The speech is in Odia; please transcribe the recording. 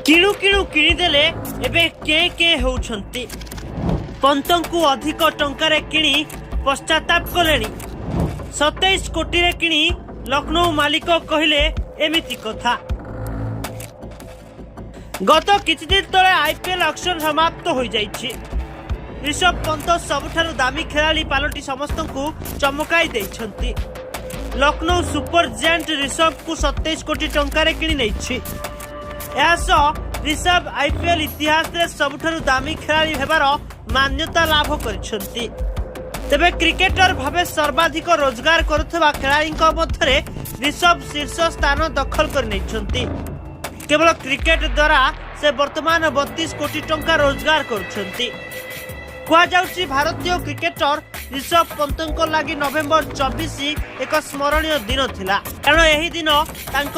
କିଣୁ କିଣୁ କିଣିଦେଲେ, ଏବେ କେଁ କେଁ ହେଉଛନ୍ତି। ପନ୍ତଙ୍କୁ ଅଧିକ ଟଙ୍କାରେ କିଣି ପଶ୍ଚାତାପ କଲେଣି। 27 କୋଟିରେ କିଣି ଲକ୍ଷ୍ନୌ ମାଲିକ କହିଲେ ଏମିତି କଥା। ଗତ କିଛି ଦିନ ତଳେ ଆଇପିଏଲ ଅକ୍ସନ ସମାପ୍ତ ହୋଇଯାଇଛି। ରିଷଭ ପନ୍ତ ସବୁଠାରୁ ଦାମୀ ଖେଳାଳି ପାଲଟି ସମସ୍ତଙ୍କୁ ଚମକାଇ ଦେଇଛନ୍ତି। ଲକ୍ଷ୍ନୌ ସୁପର ଜାଏଣ୍ଟ ରିଷଭଙ୍କୁ 27 କୋଟି ଟଙ୍କାରେ କିଣି ନେଇଛି। ଏହା ସହ ରିଷଭ ଆଇପିଏଲ ଇତିହାସରେ ସବୁଠାରୁ ଦାମୀ ଖେଳାଳି ହେବାର ମାନ୍ୟତା ଲାଭ କରିଛନ୍ତି। ତେବେ କ୍ରିକେଟର ଭାବେ ସର୍ବାଧିକ ରୋଜଗାର କରୁଥିବା ଖେଳାଳିଙ୍କ ମଧ୍ୟରେ ରିଷଭ ଶୀର୍ଷ ସ୍ଥାନ ଦଖଲ କରିନେଇଛନ୍ତି। କେବଳ କ୍ରିକେଟ ଦ୍ୱାରା ସେ ବର୍ତ୍ତମାନ 32 କୋଟି ଟଙ୍କା ରୋଜଗାର କରୁଛନ୍ତି। କୁହାଯାଉଛି, ଭାରତୀୟ କ୍ରିକେଟର ରିଷଭ ପନ୍ତଙ୍କ ଲାଗି ନଭେମ୍ବର 24 ଏକ ସ୍ମରଣୀୟ ଦିନ ଥିଲା, କାରଣ ଏହି ଦିନ ତାଙ୍କ